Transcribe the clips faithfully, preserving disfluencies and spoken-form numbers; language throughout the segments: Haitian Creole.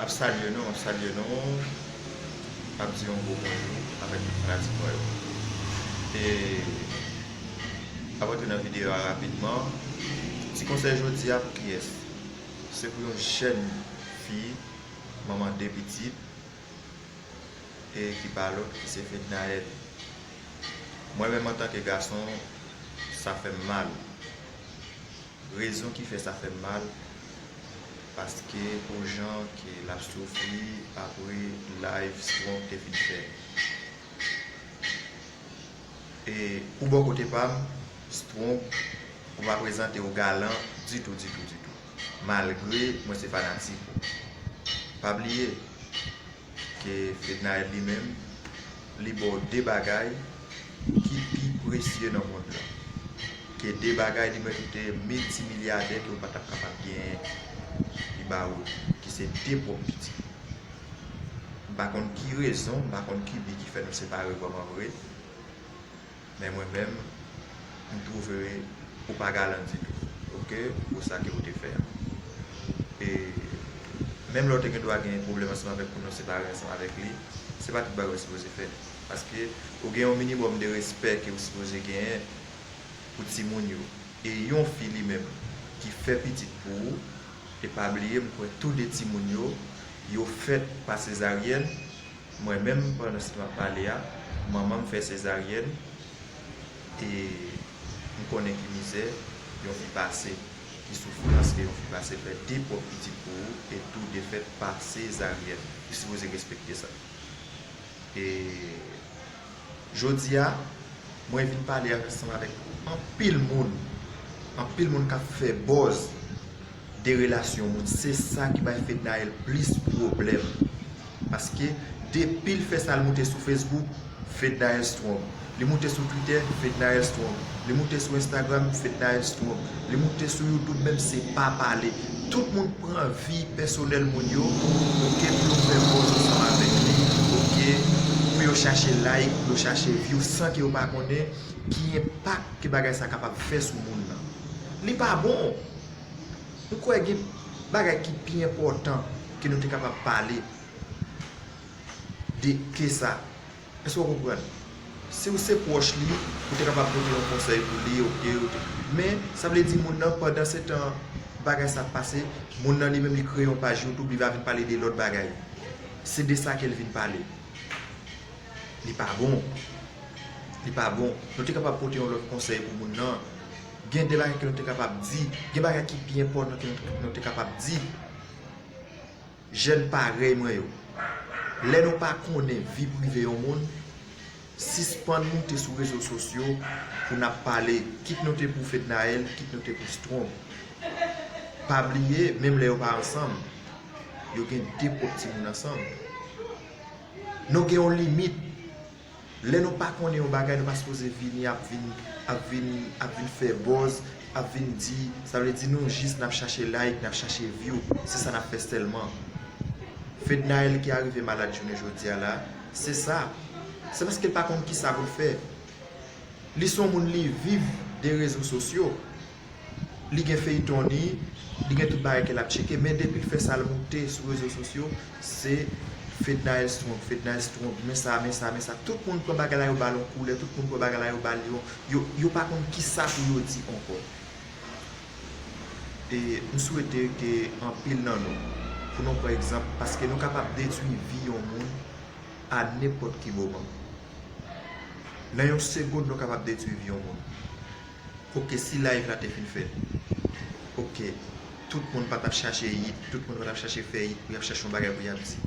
Ap salye nou, ap salye nou, ap di yon gwo bonjou avèk tout fanatik mwen yo. E ap antre nan videyo a rapidman. Ti konsèy jodi a pou kiyès? Se pou yon jèn fi, manman de pitit, e ki pa lòt ki se Fednaelle. Mwen menm antanke gason, sa fè m mal. Rezon ki fè sa fè m mal, paske pou jan ke l ap soufri apre live Strong te fin fè. E pou bò kote pa m, Strong, ou pa prezante w galan ditou, ditou, ditou. Malgre mwen se fanatik ou. Pa bliye, ke Fednaelle li menm, li ba w de bagay ki pi presye nan mond lan. Ke de bagay li mèt ou te miltimilyadè ke w pa t ap kapab genyen, li ba ou, ki se de pwòp pitit. M pa konn ki rezon, m pa konn ki bi ki fè nou separe vrèman vre. Men mwen menm, m twouve ou pa galan ditou, oke, pou sa ke ou te fè a. E menm lè w te gen dwa gen pwoblèm ansanm avèk moun nan, separe ansanm avèk li, se pa tout bagay ou sipoze fè. Paske ou gen yon minimòm de respè ke ou sipoze genyen pou timoun yo. E yon fi li menm ki fè pitit pou ou, e pa bliye, m kwè tou de timoun yo, yo fèt pa sezaryèn, Mwen menm, pandan se tan m ap pale a, manman m fè sezaryèn, e m konnen ki mizè yon fi pase, ki soufrans ke yon fi pase, fè de pwòp pitit pou ou, e tou de fèt pa sezaryèn. Ou sipoze respekte sa. E jodi a, mwen vin pale ansanm avèk anpil moun, anpil moun k ap fè buzz de relasyon moun. Se sa ki bay Fednaelle plis pwoblèm. Paske depi l fè sa, l moute sou Facebook, Fednaelle Strong. Li moute sou Twitter, Fednaelle Strong. Li moute sou Instagram, Fednaelle Strong. Li moute sou YouTube, menm se pa pale. Tout moun pran vi pèsonèl moun yo, oke, pou yo fè buzz ansanm avèk li, oke, pou yo chache like, pou yo chache view, san ke yo pa konnen ki enpak ke bagay sa kapab fè sou moun nan. Li pa bon. M kwè gen bagay ki pi enpòtan ke nou te kapab pale de ke sa. Èske w konprann? Si w se pwòch li, ou te kapab pote yon konsèy pou li, oke, ou te, men sa vle di moun nan, pandan se tan bagay sa ap pase, moun nan li menm li kreye yon paj YouTube, li va vin pale de lòt bagay. Se de sa ke l vin pale. Li pa bon. Li pa bon. Nou te kapab pote yon lòt konsèy pou moun nan. Gen de bagay ke nou te kapab di. Gen bagay ki pi enpòtan ke nou, nou te kapab di. Jèn parèy mwen yo, lè nou pa konnen vi prive yon moun, sispann moute sou rezo sosyo pou n ap pale, kit nou te pou Fednaelle, kit nou te pou Strong. Pa bliye, menm lè yo pa ansanm, yo gen de pwòp timoun ansanm. Nou gen yon limit. Lè nou pa konnen yon bagay, nou pa sipoze vini ap vin, ap vin, ap vin fè buzz, ap vin di, sa vle di nou jis n ap chache like, n ap chache view. Se sa n ap fè sèlman. Fednaelle ki arive malad jounen jodi a la, se sa. Se paske l pa konn kisa pou l fè. Li se yon moun, li viv de rezo sosyo. Li gen feyton li, li gen tout bagay ke l ap tcheke, men depi l fè sa, l moute sou rezo sosyo, se Fednaelle Strong, Fednaelle Strong, men sa, men sa, men sa. Tout moun pran bagay la, yo ba l yon koulè, tout moun pran bagay la, yo ba l yon, yo, yo pa konn kisa pou yo di ankò. E m swete ke anpil nan nou, pou nou pran egzanp, paske nou kapab detwi vi yon moun a nenpòt ki moman. Nan yon segonn, nou kapab detwi vi yon moun. Oke, si live la te fin fèt, oke, tout moun pa t ap chache hit, tout moun pa t ap chache fè hit pou y ap chache yon bagay pou y ap di.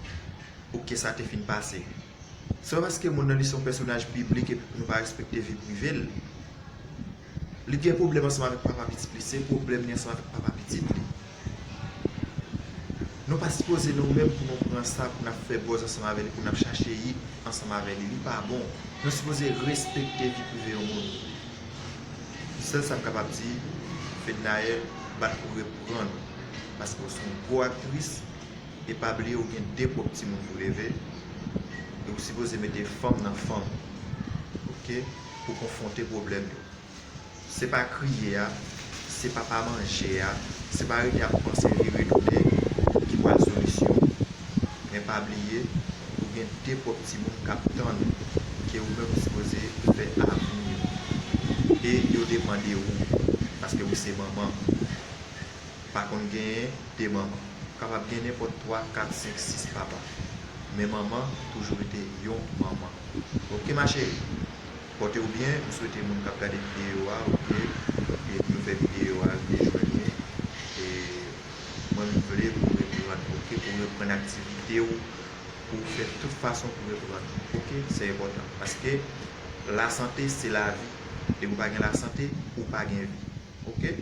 Oke, sa te fin pase. Se pa paske moun nan li se yon pèsonaj piblik epi pou nou pa respekte vi prive l. Li gen pwoblèm ansanm avèk papa pitit li, se pwoblèm li ansanm avèk papa pitit li. Nou pa sipoze nou menm pou nou pran sa, pou n ap fè buzz ansanm avè li, pou n ap chache hit ansanm avè li. Li pa bon. Nou sipoze respekte vi prive yon moun. Sèl sa m kapab di, Fednaelle, bat pou reprann ou. Paske w se yon gwo aktris, e pa bliye ou gen de pwòp timoun pou leve, e ou sipoze mete fanm nan fanm, oke, pou konfwonte pwoblèm yo. Se pa kriye a, se pa pa manje a, se pa rete ap panse vire tounen ki pral solisyon. Pa bliye, ou gen de pwòp timoun k ap tann ou, ke ou menm ou sipoze fè avni yo. E yo depann de ou, paske ou se manman. Pa konn genyen de manman. Ou kapab gen nenpòt twa, kat, senk, sis papa. Men manman toujou rete yon manman. Oke, ma chérie? Pòte w byen, m swete moun k ap gade videyo a, oke? E pou nou fè videyo a, vin jwenn mwen. E mwen, m vle pou w reprann, oke? Pou w reprann aktivite w, pou w fè tout fason pou w reprann, oke? Se enpòtan. Paske lasante, se lavi. Depi w pa gen lasante, ou pa gen vi. Oke?